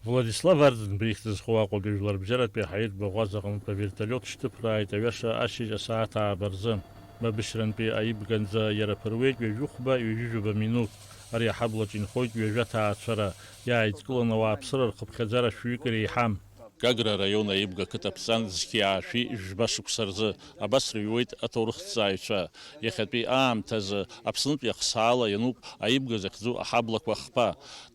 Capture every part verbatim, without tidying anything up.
Владислав Арӡынба ихьӡ зхоу Аҟәатәи жәларбжьаратәи аҳаиртә баӷәаза аҟнытә авертолиот шьҭыԥрааит аҩаша ашьыжь асааҭ ааба рзы. Бабышьрантәи аибганӡа иара ԥыруеит ҩажәи хәба, ҩажәи жәаба минуҭ. Ари аҳаблаҿ инхоит ҩажәа ҭаацәара. Иааидкыланы ауааԥсыра рхыԥхьаӡара шәҩык иреиҳам. Гагра араион аибга ақыҭа ԥҵан зқьи аашәи жәба шықәса рзы абас рыҩуеит аҭоурыхҭҵааҩцәа. Иахьатәи аамҭазы Аԥснытәи ахсаала иануп аибга захьӡу аҳаблақәа хԥа.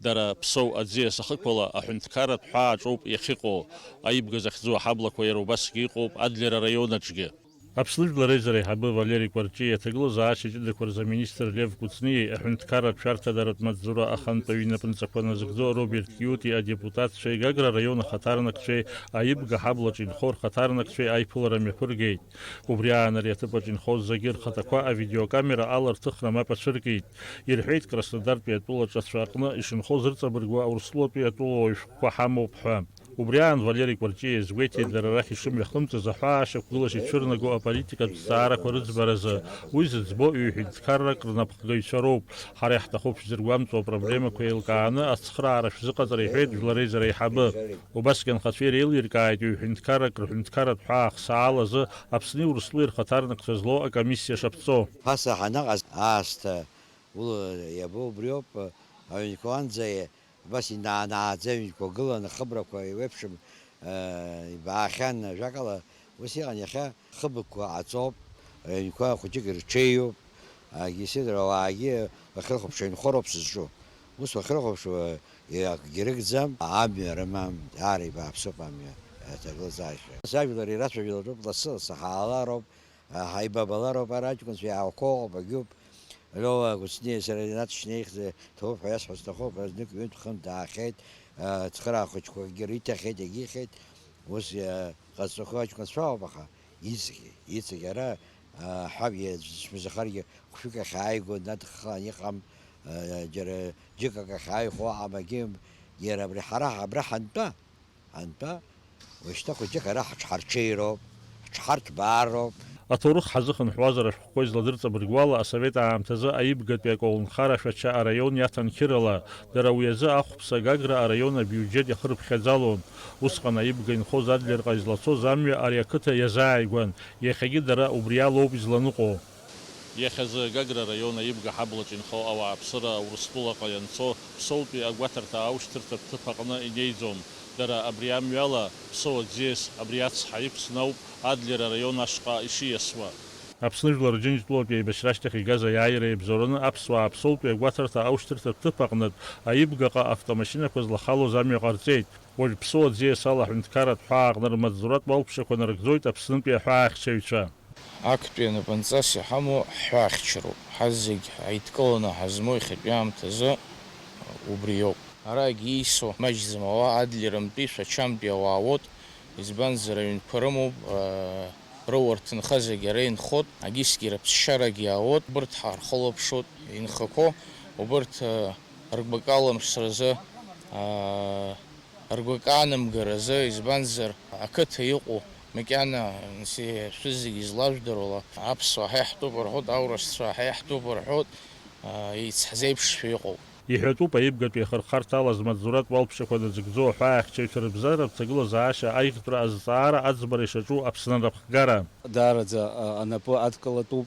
Дара Ԥсоу аӡиас ахықәала аҳәынҭқарратә ҳәаа аҿоуп иахьыҟоу. Аибга захьӡу аҳаблақәа иара убасгьы иҟоуп Адлер араион аҿгьы. Аԥсны Жәлар Реизара аиҳабы Валери Кәарҷиа, аҭагылазаашьа ҷыдақәа рзы аминистр Лев Кәыҵниеи, аҳәынҭқарратә шәарҭадаратә маҵзура ахантәаҩы инапынҵақәа назыгӡо Роберт Киути адепутатцәеи Гагра араион ахаҭарнакцәеи аибга ҳаблаҿ инхо рхаҭарнакцәеи аиԥылара мҩаԥыргеит. Убри аан ари аҭыԥаҿ инхоз зегьы рхаҭақәа авидеокамера ала рҭыхра мап ацәыркит. Ирҳәеит, Краснодартәи атәыла ҿацәа аҟны ишынхоз рыҵабыргуа Урыстәылатәи атәылауаҩ шәҟәқәа ҳамоуп ҳәа. Убри аан Валери Кәарҷиа иазгәеиҭеит, дара рахь ишымҩахымҵыз аҳәаа шьақәгыла шицәырнаго аполитикатә зҵаарақәа рыӡбаразы. Уи зыӡбо ҩ-ҳәынҭқаррак рнапхгаҩцәа роуп. Ҳара иаҳҭахуп шәзыргәамҵуа апроблемақәа еилкааны ацхыраара шәзыҟаҵара, иҳәеит Жәлар Реизара аиҳабы. Убасгьы анхацәа иреилиркааит ҩ-ҳәынҭқаррак рҳәынҭқарратә ҳәаа ахсаала азы Аԥсни Урыстәылеи рхаҭарнакцәа злоу акомиссиа шаԥҵо. Ԥаса ҳаныҟаз аасҭа ула иабо убриоуп, аҩнқәа уанӡа Убас инаа-нааӡа аҩнқәа гылан, ахыбрақәа еиуеиԥшым, э, ибаахьан, ажәакала, ус иҟан. Иахьа хыбқәа ҟаҵоуп, аҩнқәа хәыҷык ирҽеиуп, егьи сеидра ауаагьы уахьрыхәаԥшуа инхо роуп сызҿу. Ус уахьрыхәаԥшуа, акгьы рыгӡам, амҩа рымам, даара ибааԥсуп амҩа аҭагылазаашьа. Сажәлар ирацәажәалатәуп лассы-лассы, ҳаалароуп, ҳаибабалароуп, ара аҷкәынцәа иаақәоуп, агьуп. Леуа Кәыҵниеи сареи Ринаҭ шьнеихьӡа ҭабуп ҳәа иасҳәо сҭахуп, знык ҩынтә-хынтә даахьеит, ацхыраа хәыҷқәа акгьы риҭахьеит, егьихьеит, ус, ҟазҵақәоу аҷкәынцәа ауп, аха иҵегь, иҵегь ара, ҳаб иаҵәахаргьы хәшәык ахьааиго днадххылан иҟам, џьара џьыкак ахьааихәо аҟамгьы, иара абри ҳара абра ҳантәа, Антәа, уажәшьҭа хәыҷык ара ҳҽҳарҽеироуп, ҳҽҳарҭбаароуп. Аҭоурых ҳазыхынҳәуазар ашәҟәқәа изладырҵабыргуала, асовет аамҭазы аибгатәи аколнхара Шәача араион иаҭан қьырала, дара уи азы ахәԥса Гагра араион абиуџьет иахырыԥхьаӡалон. Усҟан аибга инхоз Адлерҟа излацоз амҩа ари ақыҭа иазааигәан, иахьагьы дара убри алоуп изланыҟәо. Иахьазы Гагра араион аибга ҳаблаҿ инхо ауааԥсыра Урыстәылаҟа ианцо Ԥсоутәи агәаҭарҭа аушьҭырҭатә ҭыԥ аҟны инеиӡом. Дара абри амҩала, Ԥсоу аӡиас абри ацҳа иқәҵны ауп Адлер араион ашҟа ишиасуа. Аԥсны Жәлар Џьынџьтәылатәи аибашьра ашьҭахь игаз аиааира иабзоураны аԥсуаа Ԥсоутәи агәаҭарҭа аушьҭырҭатә ҭыԥ аҟнытә аибгаҟа автомашьынақәа злахалоз амҩа ҟарҵеит. Уажә Ԥсоу аӡиас ала аҳәынҭқарратә ҳәаа аҟны рмаҵзуратә уалԥшьақәа нарыгӡоит Аԥснытәи аҳәаахьчаҩцәа. Актәи анапынҵас иҳамоу ҳҳәаахьчароуп, ҳазегь ҳаидкыланы ҳазмоу иахьатәи аамҭазы убриоуп. Арагь ииасуа маҷӡам ауаа Адлерымтәи Шәачамтәи ауаа уоут, избанзар, аҩнқәа рымоуп, рыуа рҭынха зегь ара инхоит, агьысгьы рыԥсшьарагь иаауеит, убырҭ ҳархылаԥшуеит, инхақәоу убырҭ ргәакала мшразы ргәы каанамгаразы, избанзар, ақыҭа иҟоу макьана, нас, шәызегьы излажәдыруа ала, аԥсуаа ҳа иаҳтәуп рҳәоит, аурысцәа ҳа иаҳтәуп рҳәоит, еицҳзеиԥшшәа иҟоуп. Иҳәатәуп аибгатәи ахырхарҭа ала змаҵзуратә уалԥшьақәа назыгӡо аҳәаахьчаҩцәа рыбзазаратә ҭагылазаашьа аиӷьтәра азҵаара аӡбара ишаҿу Аԥсны анапхгара. Даараӡа, а, анапы адкылатәуп.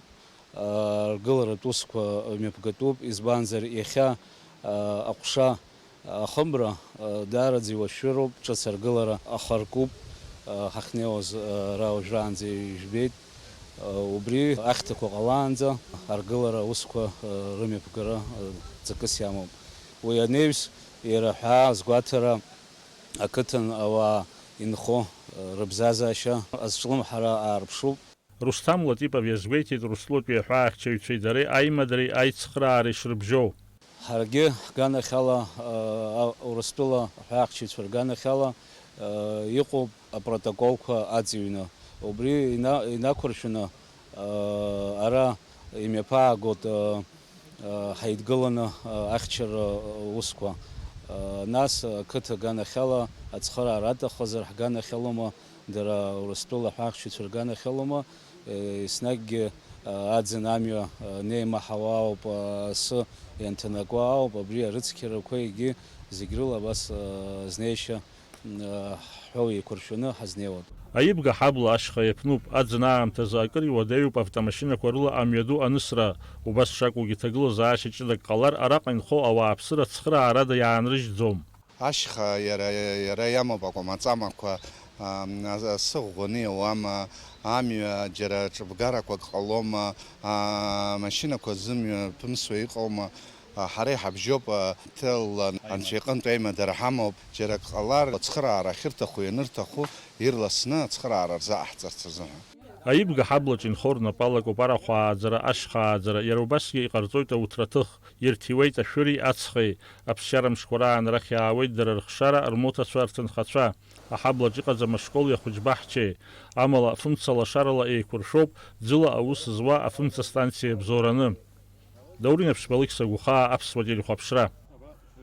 Аргыларатә усқәа мҩаԥгатәуп, избанзар, иахьа, а, аҟәша, ахыбра, а, даараӡа иуашәшәыроуп, ҿыц аргылара ахаркуп, а, ҳахьнеиуаз, а, ара уажәраанӡа ижәбеит. А, убри ахьҭақәа ҟалаанӡа аргылара аусқәа, а, рымҩаԥгара, а, ҵакыс иамоуп. Уи анаҩс, иара ҳәаа азгәаҭара ақыҭан ауаа инхо, а, рыбзазаашьа азҿлымҳара аарԥшуп. Русҭам Латипов иазгәеиҭеит Урыстәылатәи аҳәаахьчаҩцәеи дареи аимадареи аицхраара ишрыбжьоу. Ҳаргьы ҳганахьала, а, Урыстәыла аҳәаахьчаҩцәа рганахьала, а, иҟоуп апротоколқәа аҵыҩны. Убри ина-, инақәыршәаны, а, ара имҩаԥаагоит, а, ҳаидгыланы, ахьчара усқәа. Нас ақыҭа аганахьала ацхыраара аҭаххазар, ҳганахьалоума, дара Урыстәыла ҳәаахьчаҩцәа рганахьалоума, еснагьгьы аӡын амҩа неимаҳауа ауп, асы ианҭанакуа ауп, абри арыцқьарақәа егьи Зегь рыла абас, э, знеишьа, э, ҳҳәоу еиқәыршәаны ҳазнеиуан. Аибга ҳабла ашьха иаԥнуп, аӡын аамҭазы акыр иуадаҩуп автомашьынақәа рыла амҩаду анысра. Убас шакәугьы, ҭагылазаашьа ҷыдак ҟалар, араҟа инхо ауааԥсыра цхыраарада иаанрыжьӡом. Ашьха иара, иара иамоуп акәамаҵамақәа, ам, асы ӷәӷәаны иауама, амҩа џьара ҿыбгарақәак ҟалома, амашьынақәа зымҩа ԥымсуа иҟоума, ҳара иҳабжьоуп, ҭылла анцәа иҟынтә аимадара ҳамоуп, џьарак ҟалар, ацхыраара ахьырҭаху, ианырҭаху, ирласны ацхыраара рзаҟаҳҵарц азыҳәан. Аибга ҳаблаҿ инхо рнапала акәапара хәааӡара, ашьхааӡара, иара убасгьы иҟарҵоит ауҭраҭых, ирҭиуеит ашәыри ацхеи, аԥсшьара мшқәа раан арахь иаауеит дара рыхшара, рмоҭацәа, рҭынхацәа. Аҳаблаҿ иҟаӡам ашколи ахәыҷбаҳчеи, амала афымца лашарала еиқәыршәоуп ӡыла аус зуа афымца станциа Бзоураны. Даур Инаԥшьба, Алықьса Гәхаа, Аԥсуа телехәаԥшра.